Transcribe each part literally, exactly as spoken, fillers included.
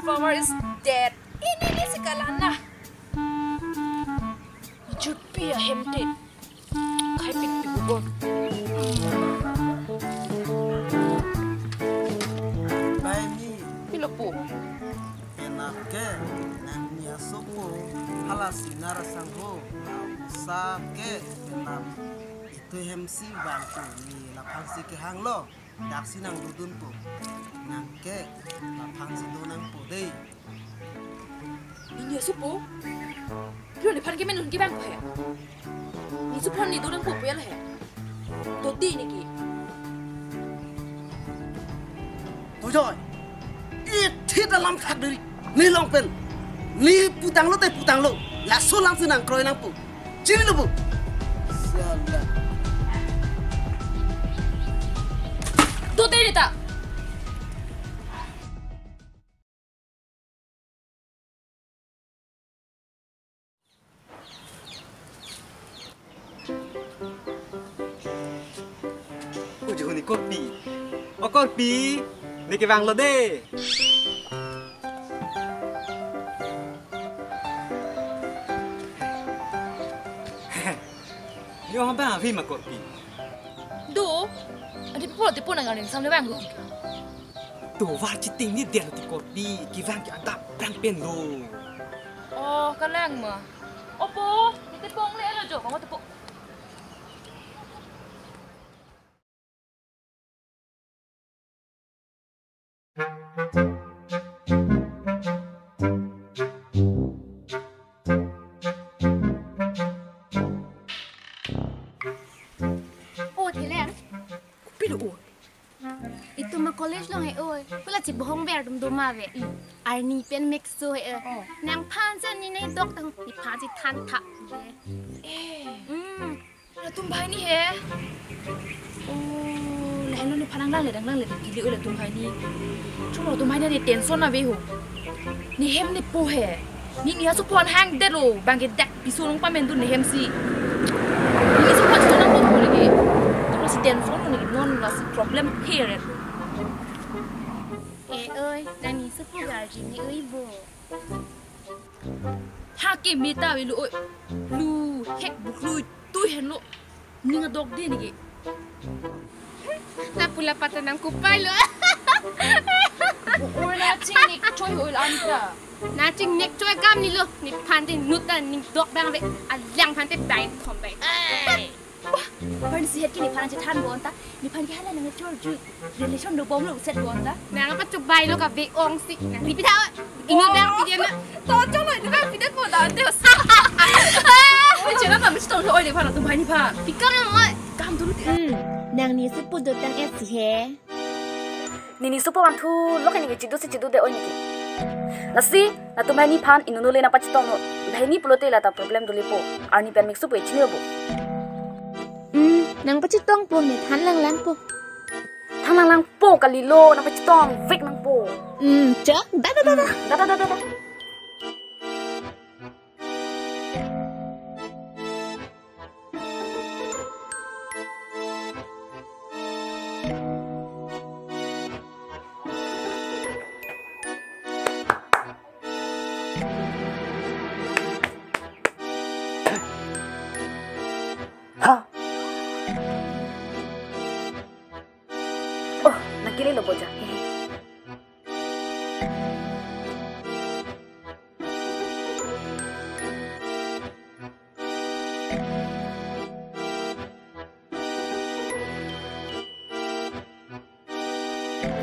Farmer is dead. Ini, ini si kalang na. Jutpi ahem te. Khai pik pik bubon. Bai ni. Pilo po. Penap ke nangni asopo. Hala sinar asangho. Sa ke penap. Itu hem si bangko ni laphang si kehanglo. Daksi nangdodunpo. Nang ke laphang si do nangpo dei. Nini asopo? Pilo nephan ke menun ke bangko he? Ni sopo ni do nangpo pu ya la he? Toti ni ki. Tojoy. Ithi dalam khak diri. Ne long pen. Ne putanglo te putanglo. Laso alam si nangkroi nangpo. Chinilo bo. Sialan. Toti ni ta. Uju ni korpi. O korpi, ne kevanglo dei. Yo hamba avi ma korpi. Do, adi po te po nang aning sam le vanglo. Tovar chiting ni dia lo ti korpi, kevang ke adap prang pen lo. Oh, kalang ma. Opo, ni tepong le lo jo, kamu tepong. O, Thileng. Pilo o. Itum ma college along he oi. Hula chibohong ver atum do ma ve. Arni pen mix so he. Oh. Nangphan si ne ne dok tang, nephan si than tha. Eh. Hmm. Latum banghini he. Oh, lahenlo nephan nanglang le, nanglang le, kili oi latum banghini. Chuma latum banghini ne tension ave ho. Ne hem ne po he. Nini asopo an hangdetlo, bang ke dak piso along pamendun ne hem si. Nini asopo an chonang po lagi. Tum lasi tension lo ne, non lasi problem here. Eh, oi, nangni asopo guardian ni oi bo. Ha ke meta avelo oi. Lu hek buklu tui henlo. Ning adok dei neke. Lapu la pata nangkopai lo. Oi, nangchingnek choi oi anta. Nangchingnek choi kam ni lo. Nephan te inut ta ning dok bang ave. Alang phan te bain thom bai. Bah, phan si het ke nephan chethan bon ta. Nephan ke hala nangchor ju. Relation dobom lo set bon ta. Nang apa chubai lo kave ong si. Nang repeat ha. Inut bang pidetna. To cholo inut bang pidet bon ta. Ante. Oi, chela kam si to oi nephan latum banghini phan. Pikar na oi. Kam dulu ti. Hmm. Nangni asopo dotang et si he. Nini asopo vanthu lo ke neke chido si chido dei oi neke. Lasi, latum banghini phan inut le nangpachetonglo. Banghini pulote lata problem dolepo. Arni pen mix so po chinilo bo. Hmm, nangpachetongpo ne than langlang po. Than langlang po kalilo, nangpachetong vek nangpo. Hmm, chok, da da da da. Da da da da da. Ha? Oh, nangkele lo boja.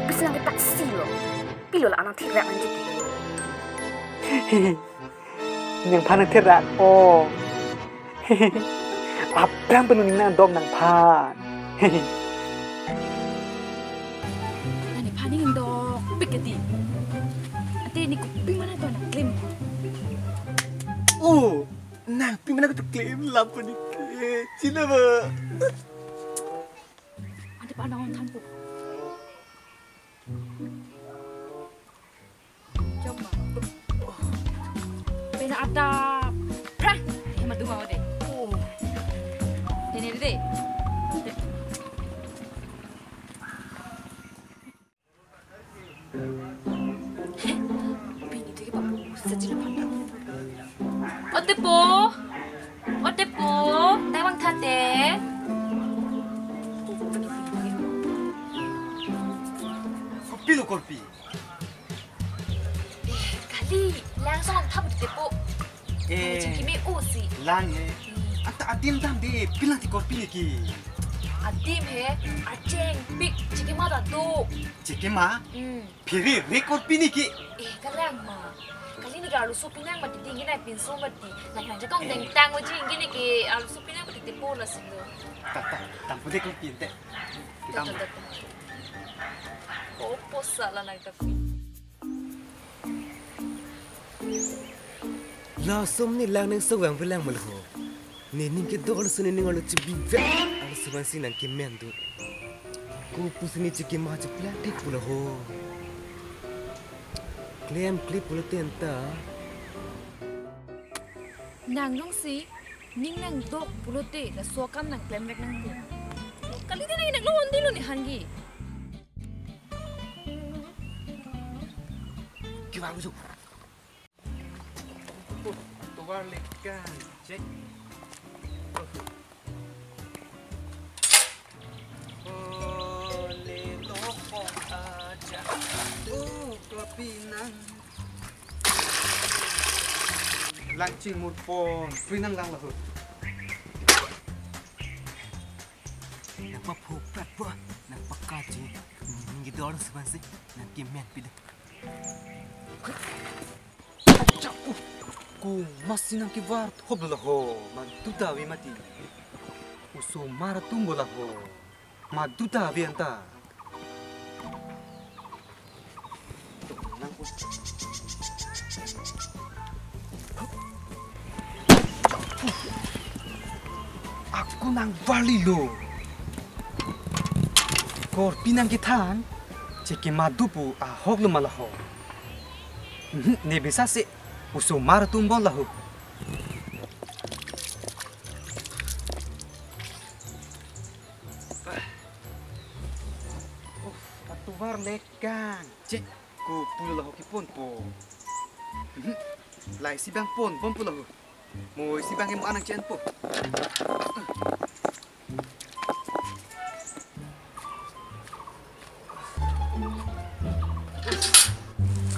Pisi nang kita si lo. Pilo la anang thirak anji pi. Nangphan nang thirak o. Aphrang penun nang dok nangphan. Nang nephan ning dok pik kati. Ate ne kopi mana to nangklim. Oh, nangpi mana to klim lapu ne ke. China ba. Ante pa nang thanpo. Jom ma. Pena ada. Pra. He madu mau deh. Dene deh. He, Po, o tepo, tangvang tha te. Kopi lo, kopi. Eh, kali, lang song thap tepo. Eh, chingki me o si. Lang eh. Hmm. Anta adim dam de, pilang ti kopi ne ke. Adim he, acheng, pik, chingki ma ta do. Chingki ma? Hmm. Phere re kopi ne ke. Eh, kalang ma. Kali ne arloso pinang mati, tinggi nai pinso mati. Nang nang jakong deng tang waji inggi ne ke arloso pinang mati tepo la silo. Ta, ta, tampo de kopi ente. Ta, ta, ta, ta. Kopo sala nang tapi. Laso ne lang nang sewang belang melo. Nening kedo arloso nening arlo chibing. Arloso vansi nang kemen tu. Kopusi ne chingki ma chiplang thek pulo ho. Klem klip pulo tenta. Nang jongsi, ning nang dok pulote, laso akam nang klemvek nangpo. Kali te nang nang lo ondi lo ne hanggi. Kiwa musu. Tovar lekan, cek. Ole lokong aja. Oh, kopi nang. Lang chingmur pon, pri nang lang lahut. Nang paphuprat po, nang pakaji. Ning kedo arloso vansi, nang kemen pide. Acha, uh, komatsi nang kevar thop lo laho, maduta ave mati. Osomar atum bo laho, maduta ave anta. Ako nang varli lo. Kopi nang kethan, chingki ma do pu ahok lo ma laho. Mhm, ne bisa se, osomar atum bo laho. Oh, atovar lekan. Cek, kopi lo laho kepon po. Mhm, laisi bang pon, pon po laho. Mo isi bang mo anang chen po.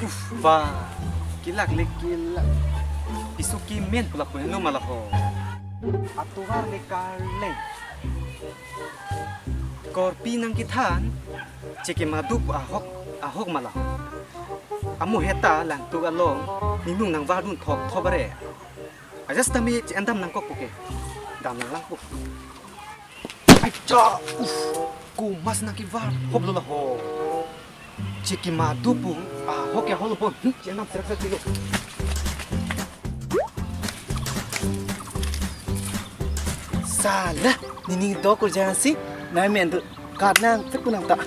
Uf, ba, kelak le kelak. Piso kemen pula pun no ma laho. Atovar le kaleng. Kopi nang kethan, chingki ma do pu ahok, ahok ma laho. Amo heta lang tu along, ninung nang vardun thop thop re. Aja sitame che-en dam nangkok po ke. Dam nang lang po. Ai cha, uf, komatsi nang kevar thop lo laho. Chingki ma do pu, ahok ya hol pon. Hmm, che-en dam serak serak lo. Sala, nening do kurjang si, nai men tu, kat nang, tek nang ta.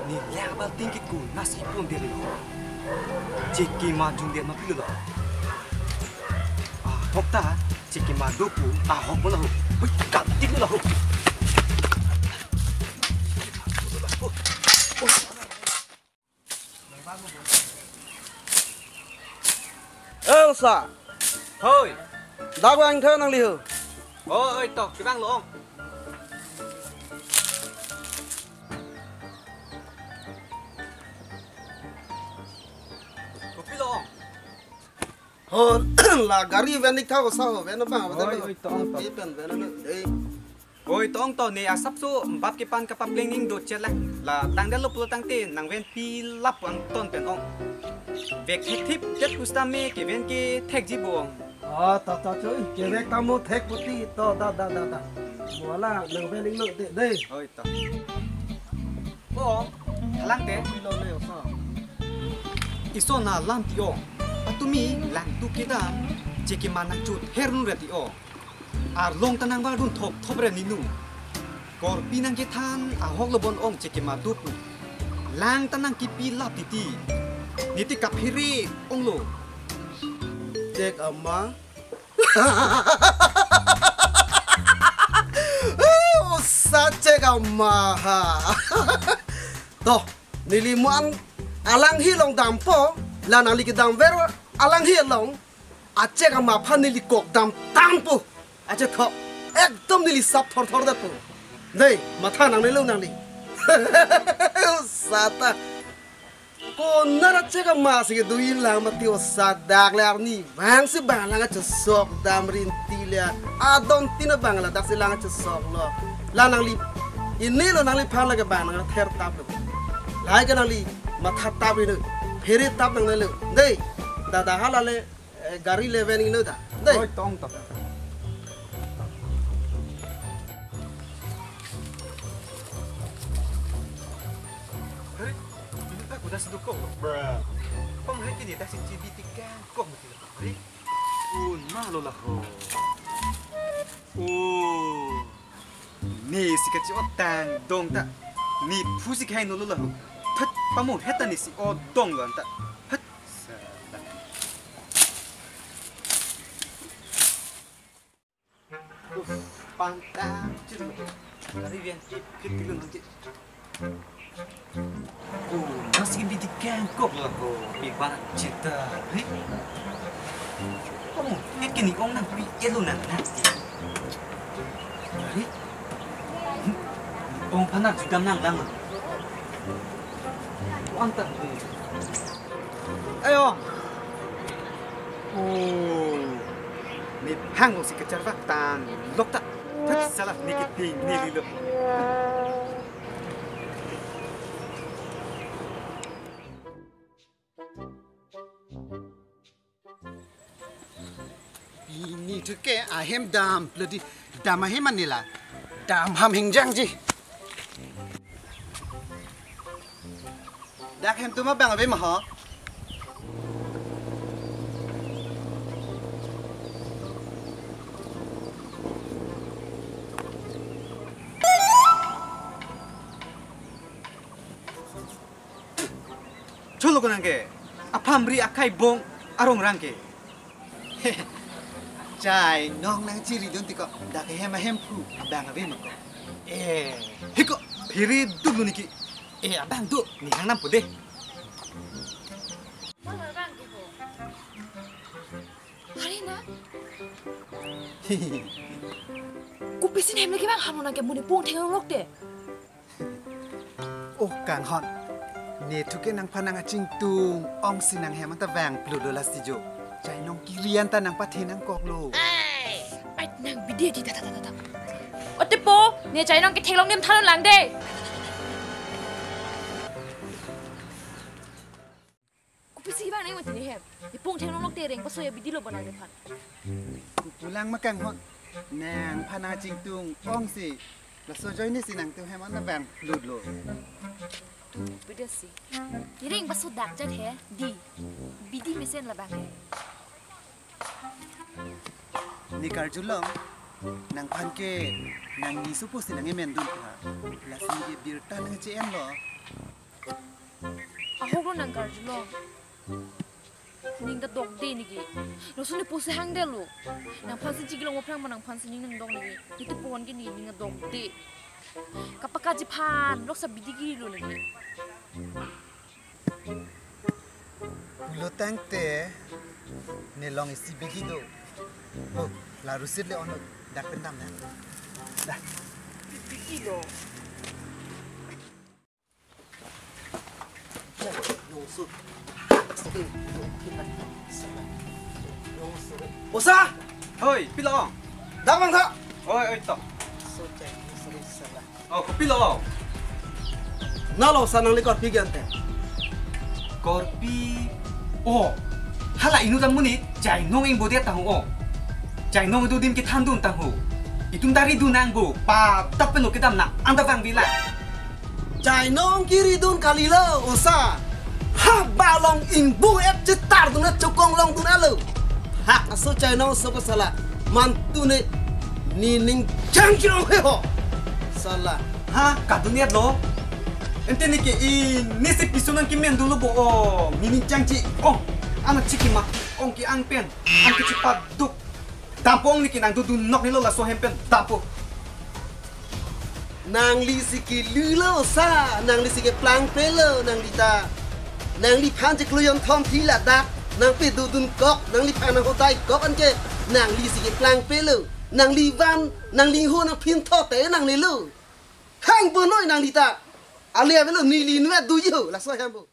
Ne lang balting ke komatsi pon dele. Chingki ma jung dia ma pilo. Ah, hok ta, chingki ma do pu, ahok bo laho. Hui, kat tik lo laho. Eh, osa. Hoi. Dak vang tho nangli ho. Oh, oi to, kevang lo ong. Kopi lo ong. Ho, la gari ven ik tha osa ho, ven abang, ven Oi, abang. Oi, tong, tong. Kopi pen ven alo, eh. Oi, tong to ne asapso bap kepan kapapleng ning do chelak. La tangdetlo pulo tangte nang ven pilap angton pen ong. Vek thekthip tet pusitame keven kethekji bo ong. Ah, ta ta choi, kevek ta mo thek puti to da da da da. Mo la nang ven ning lo de de. Oi to. Ko ong, halang te. Lo le osa. Iso na lam ti ong. Patumi lang tu kedam, chingki ma nangchut her nu re ti ong. Arlong ta nang vardun thop thop re ninu. Kopi nang kethan ahok lo bon ong chingki ma do pu. Lang ta nang kipilap titi. Niti kaphere onglo. Chek ama. Osa chek ama ha. To, neli mo-an alanghi along dampo, la nangli kedamver alanghi along, achek ama aphan neli kok damtangpo. Achek tho, ekdom neli sap thorthor detpo. Dei, matha nangnelo nangli. Osa ta. Konat achek ama si kedo-i lang mati osa, dak le arnivang si bang lang achesok dam rinti le. Adon tin abang ladaksi lang achesoklo. La nangli inelo nangliphan lake bang nangther taplo. Lahai ke nangli matha tap ri no. Phere tap nangnelo. Dei, dada hala le, eh, gari le ven ino ta. Dei. Oi, tong tong. Hari, ini tak udah sedukung. Bruh. Pamhek ini dah si cibi tiga kok mesti dapat. Hari. Un, malo lah ho. Oh. Ne si kachi-otang dong ta. Ne phu si khai nolo lah ho. Phet, pamu heta ne si odong lo anta. Phet. Sa. Pantang cit. Dari biang cit, cit dulu nanti. Oh, masih bidik kangkok lah ko, pi banget cita. Hei? Kamu, ini kini ong nangpi elo nang nanti. Dari? Ong panak juga nang lang. Anta. Ayo. Oh. Ne hang lo si kecharvak tan. Lok ta. Phet, salah ne keping ne lilo. Pini thuke ahem dam pledi dam ahem anila dam ham hingjangji. Dak hem tuma bang ave ma ho. Cholo konang ke, aphamri akai bong arong rang ke. Chai nong nang chiri don tiko, dak hem ahem phu, abang ave ma ko. Eh, hiko, phiri duk lo niki. Eh, abang duk, ne hang nam pu de. Hari na? Kopi si hem lagi bang, halo nang ke muni pung theng lok te. Oh, kanghon. Ne thuke nangphan nang achingtung ong si nang hem anta vang plu lo lasi jo. Chai nong kiri anta nangpathe nangkok lo. Ai, nang bidi di ta ta ta ta. Ote po, ne chai nong ke theklong nem thanon lang de. Kopi si bang nang mati ne hem. Ipung theng nong lok te reng paso ya bidi lo bonai nephan. Kupulang ma kanghon. Nangphan nang achingtung ong si. Laso ajoine si nangtum hem anta vang lut lo. Tu, bidi si. Ireng paso dak jat he, di. Bidi mesen labang he. Ne karjulong, nangphan ke nangli sopo si nang emen dun ha. Lasi ne birta nang che-en lo. Ahok lo nang karjulong. Ning ta dokde niki. Laso ne pusi hang de lo. Nangphan si chikilo mo phrang ma nangphan si ning nangdok niki. Niti pon ke ne ning dokde. Kapakaji phan loksa bidi kiri lo niki. Pulo tangte ne long isi bidi do. Oh, la rusit le ono dak pen dam na. Dah. Bidi lo. Osa! Hoi, pilo? Dak bang tha. Oi, oi, to. Oh, pilo? Nalo osa nangli korpi ke ante. Korpi. Oh. Hala inut amonit, chai nong ing bodia tang ho. Chai nong do dim kethan dun tang ho. Itum dari dun nang bo, pa tap pelo kedam na, anta vang vila. Chai nong kiri dun kali lo, osa. Ha, balong ingbu et chetar dun na chokong long dun alo. Ha, aso chai nong so ko sala. Mantu ne nining jang kiro he ho. Sala. Ha, kadun et lo. Ante neke ini si piso nangkemen dolo bo, oh, mini jangji. Oh, anak chiki ma, ong ke-ang pen, ang kechipaduk. Dampo ong neke nangdodun nok nelo laso ahem pen. Dampo. Nangli si kelelo sa, nangli si keplangpelo, nangli ta. Nangliphan chiklo jonthom thi ladak, nangpedodunkok, nangliphan nanghodaikok anke, nangli si keplangpelo, nangli van, nangli ho nangphin thote nangnelo. Hang bonoi nangli ta. Ale avelo neli inutvet doji ho, laso ahem bo.